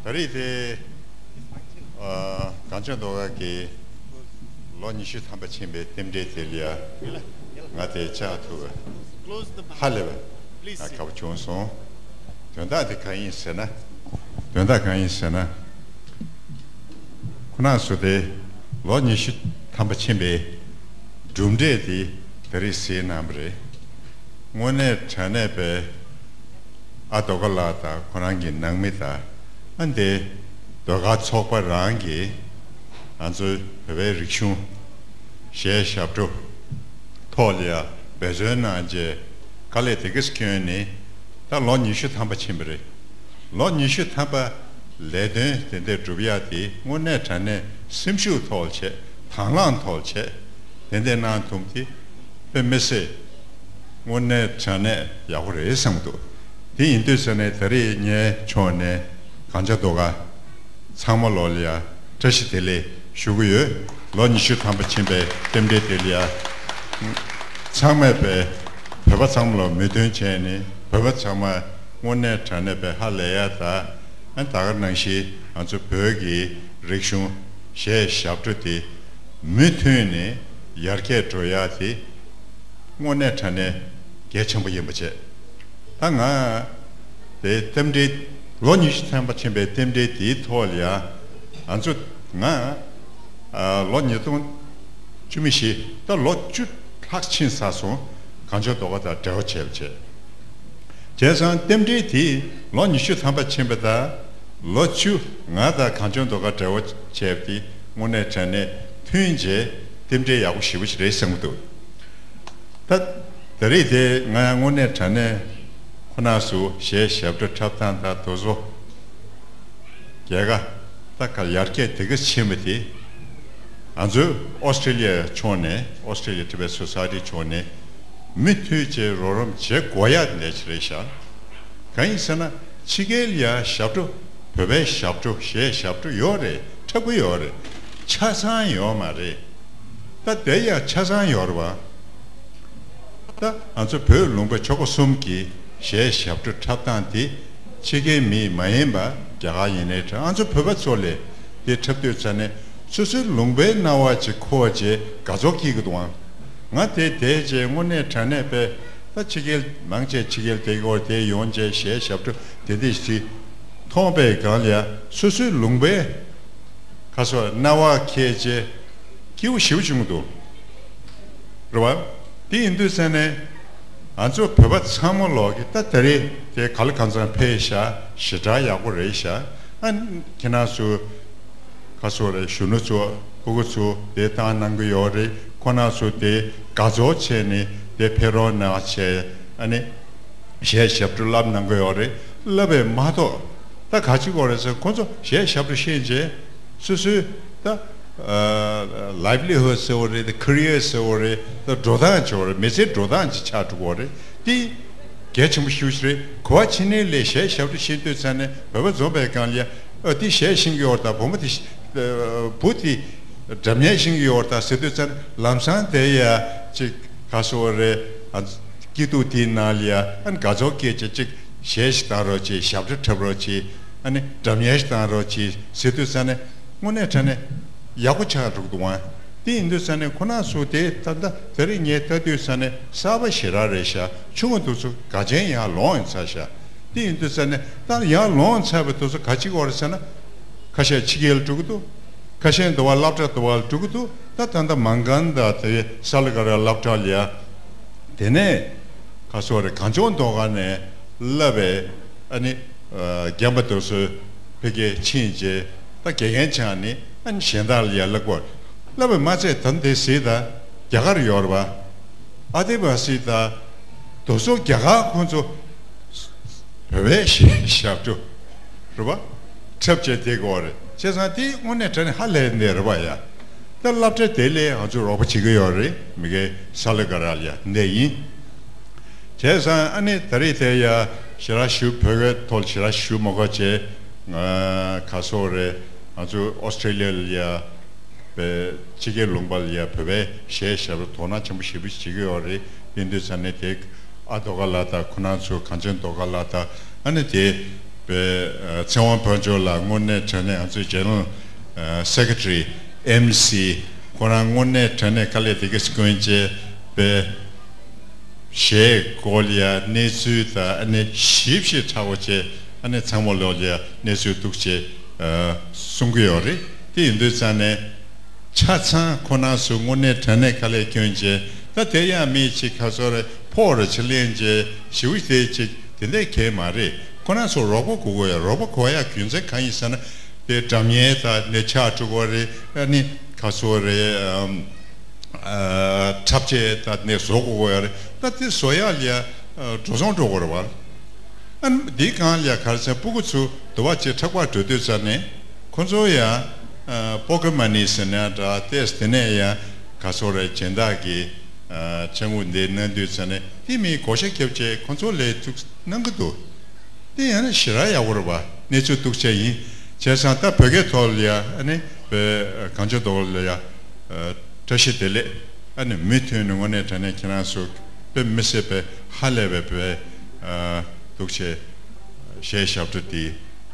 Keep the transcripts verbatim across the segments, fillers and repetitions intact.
ད་རེས་དེ་ཨ། གངས་ལྗོངས་མདོ་ཁམས་ཀྱི་ལོ་ཉི་ཤུ་ཐམ་པ་ཕྱིན་པའི་རྟེན་འབྲེལ་དེ་ལ་ཡ་ང་དེ་བཅར་ཐུབ་པ་ཧ་ལས་པ་ང་དགའ་པོ་བྱུང་སོང་། དོན་དག་དེ་གང་ཡིན་ཟེར་ན། དོན་དག་གང་ཡིན་ཟེར་ན། ཁོ་རང་ཚོ་དེ་ལོ་ཉི་ཤུ་ཐམ་པ་ཕྱིན་པའི་གྲུབ་འབྲས་དེ་ད་རེས་གཟིགས་གནང་བ་རེད། དངོས་གནས་དྲང་གནས་པའི་ཨ་རྡོ་དཀར་ལགས་དང་ཁོ་རང་གི་ནང་མི་དང་ཨ་འདི་ཟློས་གར་ཚོགས་པ་རང་གིས་ང་ཚོའི་བོད་པའི་རིག་གཞུང་གཞས་ཞབས་བྲོ་ཐོག་ལ་ཡ་འབད་བརྩོན་གནང་རྗེས་དཀའ་ལས་དེ་གས་བསྐྱོན་ནས་ད་ལོ་ཉི་ཤུ་ཐམ་པ་ཕྱིན་པ་རེད། ལོ་ཉི་ཤུ་ཐམ་པ་ལས་དོན་དེ་འདྲ་སྒྲུབ་ཡག་དེ་དངོས་གནས་དྲང་གནས་སེམས་ཤུགས་ཐོག་བྱས། དང་བླངས་ཐོག་བྱས། དེ་འདྲ་གནང་ཐུབ་དེ་དཔེ་མི་སྲིད་དངོས་གནས་དྲང་གནས་ཡག་པོ་རེད་བསམ་གྱི་འདུག་དེ་ཡིན་དུས་ཙ་ནས་ད་རེས་ངའི་ཕྱོགས་ནས་གངས་ལྗོངས་མདོ་ཁམས་ཚང་མ་ལོ་ལ་ཡ་བཀྲ་ཤིས་བདེ་ལེགས་ཞུ་གི་ཡོད། ལོ་ཉི་ཤུ་ཐམ་པ་ཕྱིན་པའི་རྟེན་འབྲེལ་དེ་ལ་ཡ་ཚང་མས་པའི་བོད་པ་ཚང་མ་ལ་མོས་མཐུན་བྱས་ནས་བོད་པ་ཚང་མ་དངོས་གནས་དྲང་གནས་པའི་ཧ་ལས་ཡ་ད་ཨ་ད་ག་ནང་བཞིན་ང་ཚོ་བོད་ཀྱི་རིག་གཞུང་གཞས་ཞབས་བྲོ་དེ་མུ་མཐུད་ནས་ཡར་རྒྱས་འགྲོ་ཡ་དེ་དངོས་གནས་དྲང་གནས་གལ་ཆེན་པོ་ཡིན་པ་བྱས། ད་ང་དེ་རྟེན་འབྲེལ་ལོ་ཉི་ཤུ་ཐམ་པ་ཕྱིན་པའི་རྟེན་འབྲེལ་དེའི་ཐོག་ལ་ཡ་ང་ཚོ་ང་ཨ་ལོ་ཉིས་སྟོང་བཅུ་མེད་བཞི་ད་ལོ་བཅུ་ལྷག་ཕྱིན་ཚར་སོང་། གངས་ལྗོངས་མདོ་ཁམས་དང་འབྲེལ་བ་བྱས་པ་བྱས། བྱས་ཙང་རྟེན་འབྲེལ་དེ་ལོ་ཉི་ཤུ་ཐམ་པ་ཕྱིན་པ་དང་ལོ་བཅུ་ང་དང་གངས་ལྗོངས་མདོ་ཁམས་འབྲེལ་བ་བྱས་པ་དེ་དངོས་གནས་དྲང་གནས་མཐུན་རྗེས་རྟེན་འབྲེལ་ཡག་པོ་ཞེ་པོ་ཞིག་རེད་བསམ་གྱི་འདུག་ད་ད་རེས་དེ་ང་ཡང་དངོས་གནས་དྲང་གནས་ཁོ་ན་སུ་གཞས་ཞབས་བྲོ་འཁྲབ་སྟངས་དང་དེ་ཚོ་རྒྱལ་ཁ་ད་ག་ཡར་རྒྱས་དེ་ག་ཕྱིན་པ་དེ་ང་ཚོའི་ཨོ་སི་ཀྲི་ལི་ཡའི་ཕྱོགས་ནས་ཨོ་སི་ཀྲི་ལི་ཡ་ཊི་བེཊ་སོ་སའི་ཊི་ཕྱོགས་ནས་མུ་མཐུད་བྱས་རོགས་རམ་བྱེད་དགོས་ཡ་འདི་ཞིག་རེད་ཤག་གང་ཡིན་ཟེར་ན་ཕྱི་རྒྱལ་ལ་ཡ་ཞབས་བྲོ་བོད་པའི་ཞབས་བྲོ་གཞས་ཞབས་བྲོ་ཡོད་རེད། འཁྲབ་གི་ཡོད་རེད། ཆ་ཚང་ཡོད་མ་རེད། ད་དེ་ཡང་ཆ་ཚང་ཡོད་རེད་བ། ད་ང་ཚོ་བོད་ལུང་པ་ཆོལ་ཁ་གསུམ་གྱི་གཞས་ཞབས་བྲོ་འཁྲབ་སྟངས་དེ་ཕྱི་རྒྱལ་མི་མ་ཡིན་པ་རྒྱ་གར་ཡིན་ནའི་འདྲ་ང་ཚོ་བོད་པ་ཚོ་ལས་དེ་འཁྲབ་དུས་ཙ་ནས་སོ་སོའི་ལུང་པའི་རྣ་བ་ཅིག་ཁོ་བ་ཅིག་དགའ་ཚོར་སྐྱེ་གི་འདུག་ཨང་། ང་དེ་དེ་རྗེས་དངོས་གནས་དྲང་གནས་པས་ད་ཕྱི་རྒྱལ་མང་ཆེ་ཕྱི་རྒྱལ་དེ་གོ་དེ་ཡོང་རྗེས་གཞས་ཞབས་བྲོ་དེ་འདྲ་ཞིག་མཐོང་པའི་སྒང་ལ་ཡ་སོ་སོའི་ལུང་པའི་ཁ་སོ་རྣ་བ་ཁེལ་རྗེས་སྐྱིད་པོ་ཞེ་པོ་བྱུང་འདུག་རེད་བ། དེ་ཡིན་དུས་ཙ་ནས་ང་ཚོ་བོད་པ་ཚང་མ་ལོག་གི་ད་ད་རེས་དེ་ག་ལ་གང་འཚམ་ཕེབས་ཤག་ཞེ་དྲག་ཡག་པོ་རེད་ཤག་ཨ་ཁྱེད་རང་ཚོ་ག་ཚོད་རེད། གཞོན་ནུ་ཚོ་ཕྲུ་གུ་ཚོ་དེ་བཏང་གནང་གི་ཡོད་རེད། ཁོ་རང་ཚོ་དེ་དགའ་ཚོར་བྱས་ནས་དེ་ཕེབས་རོགས་གནང་བྱས་ཨ་ནི་གཞས་ཞབས་བྲོ་བསླབ་གནང་གི་ཡོད་རེད། བསླབ་པས་མ་གཏོགས་ད་ག་ཅི་དགོས་རེད་ཟེར་ཁོ་ཚོ་གཞས་ཞབས་བྲོ་ཤེས་རྗེས་སོ་སོའི་ད་ལའིབ་ལི་ཧུད་ཟེར་བ་རེད། ད་ཁེ་རི་ཡར་ཟེར་བ་རེད། ད་འགྲོ་སྟངས་བྱེད་བ་རེད། མི་ཚེའི་འགྲོ་སྟངས་ཅིག་ཆགས་འགྲོ་གི་ཡོད་རེད། དེ་གལ་ཆེན་པོ་ཞེ་པོ་ཞིག་རེད། གོ་བ་ཕྱི་ནས་ལས་གཞས་ཞབས་བྲོ་ཤེས་དུས་ཙང་ནས་བོད་པ་འཛོམས་པའི་སྒང་ལ་ཨ་དེ་གཞས་ཤེས་ཀྱི་ཡོད་རེད། ད་བུ་མོ་དེ་བུ་དེ་སྒྲ་སྙན་ཤེས་ཀྱི་ཡོད་རེད་ད་ཟེར་དུས་ཙང་ལམ་སང་དེ་ཡ་ཅིག་ག་ཟེར་བ་རེད། ཨ་སྐྱིད་སྡུག་དེའི་ནང་ལ་ཡ་ཨ་ནི་དགའ་ཚོར་སྐྱེས་བྱས་ཅིག་གཞས་ཤིག་བཏང་རོགས་གྱིས། ཞབས་བྲོ་འཁྲབ་རོགས་གྱིས། ཨ་ནི་སྒྲ་སྙན་ཞིག་བཏང་རོགས་གྱིས་ཟེར་དུས་ཙང་ནས་དངོས་གནས་དྲང་གནས་ཡག་པོ་ཆགས་འགྲོ་གི་འདུག་ཨང་། དེ་ཡིན་དུས་ཙང་ནས་ཁོ་རང་ཚོ་དེ་ད་ལྟ་དེ་རིང་ངས་ལྟ་དུས་ཙང་ནས་གསར་པ་ཞེ་དྲག་རེད་ཤག་ཆུང་བ་དེ་ཚོ་དགའ་ཆེན་ཡར་ལོངས་ཡོང་ཚར་ཤག་དེ་ཡིན་དུས་ཙང་ནས་ད་ཡར་ལོངས་ཚར་བའི་དེ་ཚོ་ག་ཅིག་ཡོད་རེད་ཟེར་ན། ཁ་ཤས་ཕྱི་རྒྱལ་འགྲོ་གི་འདུག་ཁ་ཤས་འདི་བ་སློབ་གྲྭ་འདི་བ་འགྲོ་གི་འདུག་ད་ད་ལྟ་མང་གང་ད་དེ་ས་ལ་ག་ར་སློབ་གྲྭ་ལ་ཡ། དེ་ནས་ག་ཟེར་རེད། གངས་ལྗོངས་མདོ་ཁམས་ནས་བསླབས་པའི་ཨ་ནི་ཨ་རྒན་པ་དེ་ཚོ་ཕ་གིར་ཕྱིན་རྗེས་ད་དགེ་རྒན་ཆགས་ནས་ཨ་ནི་གཞན་དག་ལ་ཡ་བསླབ་དགོས། བསླབས་པ་མ་ཚད་ད་དེ་གཟིགས་ད་རྒྱ་གར་ཡོད་རེད་པ། ཨ་དེ་བ་གཟིགས་ད་དེ་ཚོ་རྒྱ་གར་ཁོང་ཚོ་བོད་པའི་ཞབས་བྲོ་རེད་པ། འཁྲབ་བྱས་བསྡད་ཀྱི་ཡོད་རེད། བྱས་ཙང་དེ་དངོས་གནས་དྲང་གནས་ཧ་ལས་ནས་རེད་པ་ཡ། ད་སློབ་གྲྭ་དེ་ལས་ང་ཚོས་རོགས་པ་བྱེད་ཀྱི་ཡོད་རེད། མི་སྒེར་ས་ལ་ག་ར་ལ་ཡ་འདི་ཡིན། བྱས་ཙང་ཨ་ནི་ད་རེས་དེ་ཡ་ཞེ་དྲག་ཞུ་བོད་སྐད་ཐོག་ཞེ་དྲག་ཞུ་མ་དགོས་བྱས། ང་ག་ཟེར་རེད། ང་ཚོ་ཨོ་སི་ཀྲི་ལི་ཡ་ལ་ཡ་པའི་ཕྱི་རྒྱལ་ལུང་པ་ལ་ཡ་བོད་པའི་གཞས་ཞབས་བྲོ་དོ་སྣང་ཆེན་པོ་ཞེ་པོ་བྱེད་ཀྱི་ཡོད་རེད། དེ་དུས་ཙང་ནས་དེ་ཨ་རྡོ་དཀར་ལགས་དང་ཁོ་རང་ཚོ་གངས་ལྗོངས་རྡོ་དཀར་ལགས་དང་ཨ་ནི་དེ་ པའི་ཚེ་དབང་ཕུན་ཚོགས་ལགས་དངོས་གནས་དྲང་གནས་ང་ཚོའི་General Secretary, M C, ཁོ་རང་དངོས་གནས་དྲང་གནས་དཀའ་ལས་དེ་གས་སྐོན་བྱས་པའི་གཞས་སྐོར་ལ་ཡ་གནས་ཚུལ་དང་ཨ་ནི་ཞིབ་ཞིབ་ཕྲ་བོ་བྱས་ཨ་ནི་ཚང་མ་ལོག་ལ་ཡ་གནས་ཚུལ་འདུག་བྱས་གསུང་གི་ཡོད་རེད། དེ་ཡིན་དུས་ཙང་ནས། ཆ་ཚང་ཁོ་རང་ཚོ་དངོས་གནས་དྲང་གནས་དཀའ་ལས་སྐྱོན་བྱས། ད་དེ་ཡང་མི་གཅིག་ཁ་སོ་རེ་ཕོག་རེ་ཆི་ལེན་བྱས་ཞིའུ་དེ་གཅིག་དེ་འདྲས་གས་མ་རེད། ཁོ་རང་ཚོ་རོགས་པ་དགོས་གོ་ཡ། རོགས་པ་གོ་ཡ་རྒྱུ་མཚན་གང་ཡིན་ཟེར་ན། དེ་འགྲམ་ཉལ་དང་ནས་ཆག་འགྲོ་གོ་རེད། ཨ་ནི་ཁ་སོ་རེ་ཨམ་ཨ་འཁྲབ་ཆས་དང་ནས་བཟོ་དགོས་གོ་ཡ་རེད། ད་དེ་བཟོ་ཡ་ལ་ཡ་འགྲོ་སོང་འགྲོ་གོ་རེད་བ། ཨ་ནི་འདི་གང་ལ་ཡ་ག་རེ་ཟེར་ན་སྤུ་གུ་ཚོ་དུ་བ་ཆེ་ཁྲག་པ་འགྲོ་དུས་ཙ་ནས་ཁོ་ཚོ་ཡ་ཨ་པོ་ཀེ་མ་ནི་ཟེར་ན་འདྲ་ཏེས་དེ་ནས་ཡ་ག་སོ་རེ་སྦྱིན་བདག་གི་ཨ་ཆང་བུ་འདི་གནང་དུས་ཙ་ནས་དེ་མིའི་བགོ་བཤའ་རྒྱབ་བྱས་ཁོ་ཚོ་ལས་ཐུགས་གནང་གི་འདུག་དེ་ཡང་ན་ཞེ་དྲག་ཡག་པོ་རེད་བ། གནས་ཚུལ་སྡུག་ཅག་ཡིན། བྱས་ཙང་ད་བོད་སྐད་ཐོག་ལ་ཡ་ཨ་ནི་བོད་གངས་ལྗོངས་ཐོག་ལ་ཡ་ཨ་བཀྲ་ཤིས་བདེ་ལེགས། ཨ་ནི་མུ་མཐུད་ནས་དངོས་གནས་དྲང་གནས་ཁྱེད་རང་ཚོ་དཔེ་མི་སྲིད་པའི་ཧ་ལས་པའི་བོད་ཨ་སྡུག་ཅག་གཞས་ཞབས་བྲོ་འདི་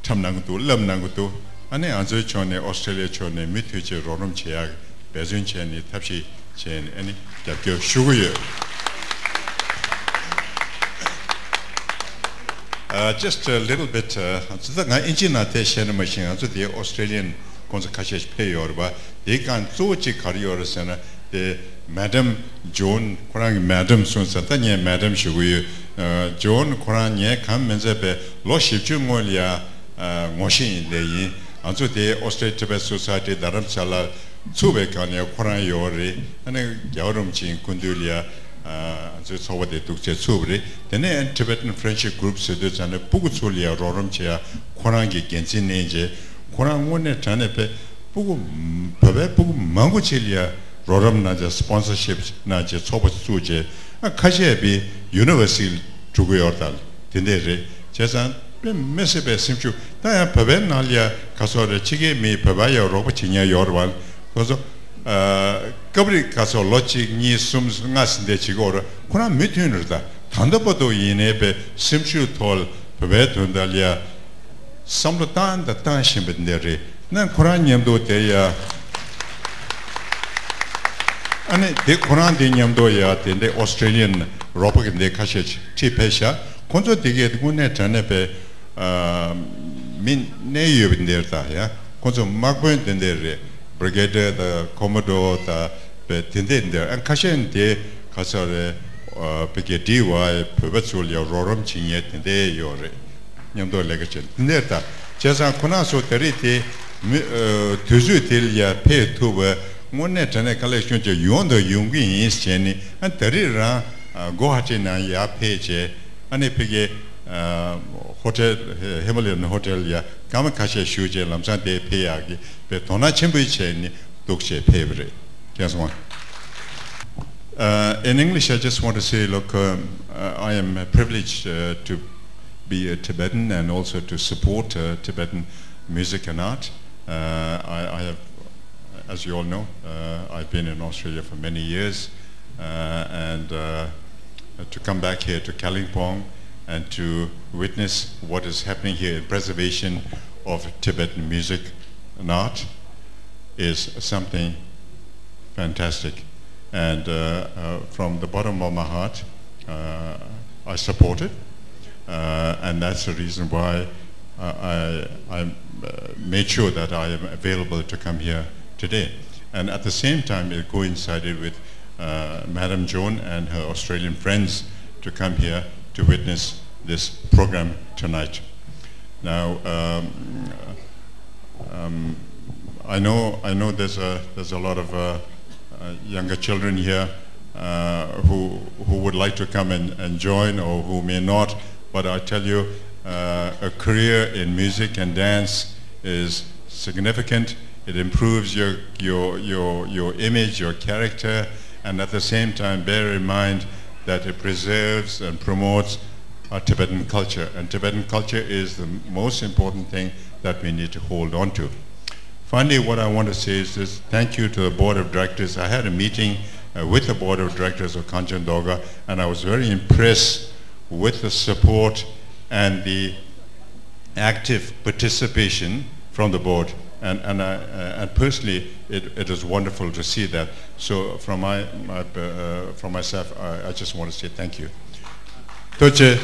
འཁྲབ་གནང་གི་འདུག་ལབ་གནང་གི་འདུག་ཨ་ནི་ང་ཚོའི་ཕྱོགས་ནས་ཨོ་སི་ཀྲེ་ལི་ཡའི་ཕྱོགས་ནས་མུ་མཐུད་ཅིག་རོགས་རམ་བྱེད་ཡག་འབད་བརྩོན་བྱས་ནས་ཐབས་ཤེས་བྱས་ནས་ཨ་ནི་རྒྱབ་སྐྱོར་ཞུ་གི་ཡོད། Uh, just a little bit, uh, ང་ཚོ་ད་ང་ཨིན་ཇི་ནང་དེ་བཤད་ན་མ་ཤེས། ང་ཚོ་དེ་ཨོ་སི་ཀྲེ་ལི་ཡན་ཁོང་ཚོ་ཁ་ཤས་ཤིག་ཕེབས་ཡོད་རེད་པ། དེའི་སྒང་གཙོ་བོ་གཅིག་ག་རེ་ཡོད་རེད་ཟེར་ན་དེ་Madam Joan ཁོ་རང་གི་Madam གསུངས་ཙང་ད་ངས་Madam ཞུ་གི་ཡོད། ཨ་Joan ཁོ་རང་ངས་གང་མིན་ཚད་པའི་ལོ་བཞི་བཅུ་སྔོན་ལ་ཡ་ཨ་ངོ་ཤེས་ཡིན་ལེ་ཡིན། ང་ཚོ་དེ་Australia Tibet Society རྡ་རམ་ས་ལ་ཚུགས་པའི་སྒང་ནས་ཁོ་རང་ཡོད་རེད། ཨ་ནི་རྒྱལ་བ་རིན་པོ་ཆེའི་སྐུ་མདུན་ལ་ཡ་ཨ་ང་ཚོའི་ཚོགས་པ་དེ་འདུག་ཅེས་ཚུགས་པ་རེད། དེ་ནས་Tibetan Friendship Group ཟེར་དུས་ཙམ་ནས་སྤུ་གུ་ཚོ་ལ་ཡ་རོགས་རམ་བྱེད་ཡ་ཁོ་རང་གི་འགན་འཛིན་གནང་བྱས། ཁོ་རང་དངོས་གནས་དྲང་གནས་པའི་སྤུ་གུ་བོད་པའི་སྤུ་གུ་མང་པོ་ཅིག་ལ་ཡ་རོགས་རམ་གནང་བྱས་སི་པོན་སར་ཤིབ་གནང་བྱས་ཚོགས་པ་བཙུགས་བྱས། ཨ་ཁ་ཤས་པའི་ཡུ་ནི་ཝར་སི་ཊི་འགྲོ་གི་ཡོད་རེད། ད་དེ་འདྲས་རེད། བྱས་ཙང་དཔེ་མི་སྲིད་པའི་སེམས་ཤུགས། ད་ཡང་བོད་པའི་ནང་ལ་ཡ་ག་སོགས་རེད། ཕྱི་རྒྱལ་མི་བོད་པ་ཡ་རོགས་པ་བྱེད་མཁན་ཡོད་རེད་བ། ཁོ་ཚོ་ཨ་སྐབས་རེ་ག་སོགས་ལོ་གཅིག་གཉིས་གསུམ་ལྔ་ཟིན་བསྡད་བྱེད་ཀྱི་ཡོད་རེད། ཁོ་རང་མུ་མཐུད་ནས་རེད། ད་ད་ལྟ་བར་དུ་ཡིན་ནའི་པའི་སེམས་ཤུགས་ཐོག་ལ་བོད་པའི་དོན་དག་ལ་ཡ་བསམ་བློ་བཏང་དང་བཏང་བཞིན་པ་འདི་རེད། ན་ཁོ་རང་མཉམ་དུ་དེ་ཡ། ཨ་ནི་དེ་ཁོ་རང་དེ་མཉམ་དུ་ཡ་དེ་འདྲའི་ཨོ་སི་ཀྲེ་ལི་ཡན་རོགས་པ་གི་འདི་ཁ་ཤས་ཁྲིད་ཕེབས་ཤག་ཁོ་ཚོ་དེ་གའི་དངོས་གནས་དྲང་གནས་པའི་ཨ་མི་གནས་ཡོད་པ་འདིར་ད་ཡ། ཁོ་ཚོ་དམག་དཔོན་དེ་འདྲ་རེད། Brigadier དང་Commodore དང་པའི་དེ་འདྲ་འདིར། ཨ་ཁ་ཤས་དེ་ག་ཚོད་རེད། ཨ་བི་ཀེ་ཌི་ཝའི་བོད་པ་ཚོ་ལ་ཡ་རོགས་རམ་བྱེད་མཁན་དེ་འདྲ་ཡོད་རེད། མཉམ་དུ་ལས་ཀ་བྱེད་འདི་འདྲ་ད། བྱས་ཙང་ཁོ་རང་ཚོ་ད་རེས་དེ་མི་ཨ་དུས་ཚོད་དེ་ལ་ཡ་ཕེབས་ཐུབ་པ་དངོས་གནས་དྲང་གནས་དཀའ་ལས་སྐྱོན་བྱས་ཡོང་དང་ཡོང་གི་ཡིན་ཟེར་ནས། ཨ་ད་རེས་རང་ཨ་གོ་ཧ་ཊི་ནང་ཡར་ཕེབས་བྱས། ཨ་ནི་ཕ་གིའི་ཨ་ཧོ་ཊེལ་ཧི་མ་ལ་ཡན་ཧོ་ཊེལ་ཡ་སྐར་མ་ཁ་ཤས་བཞུགས་བྱས་ལམ་སང་དེ་ཕེབས་ཡག་གི་དཔེ་དོ་སྣང་ཆེན་པོ་བྱས་ནས་འདུག་བྱས་ཕེབས་པ་རེད། མཁྱེན་སོང་ང་། Uh, in English, I just want to say, look, um, uh, I am privileged uh, to be a Tibetan and also to support uh, Tibetan music and art. Uh, I, I have, as you all know, uh, I've been in Australia for many years, uh, and uh, to come back here to Kalimpong and to witness what is happening here in preservation of Tibetan music and art is something fantastic. And uh, uh, from the bottom of my heart, uh, I support it. Uh, and that's the reason why uh, I, I uh, made sure that I am available to come here today. And at the same time, it coincided with uh, Madam Joan and her Australian friends to come here to witness this program tonight. Now, um, um, I know, I know there's a, there's a lot of uh, uh, younger children here uh, who, who would like to come and, and join or who may not, but I tell you, uh, a career in music and dance is significant. It improves your, your, your, your image, your character, and at the same time, bear in mind that it preserves and promotes our Tibetan culture. And Tibetan culture is the most important thing that we need to hold on to. Finally, what I want to say is this. Thank you to the board of directors. I had a meeting uh, with the board of directors of Kanchan Dorga, and I was very impressed with the support and the active participation from the board, and and I, uh, and personally, it, it is wonderful to see that. So from my, my uh, from myself, I, I just want to say thank you. Toche.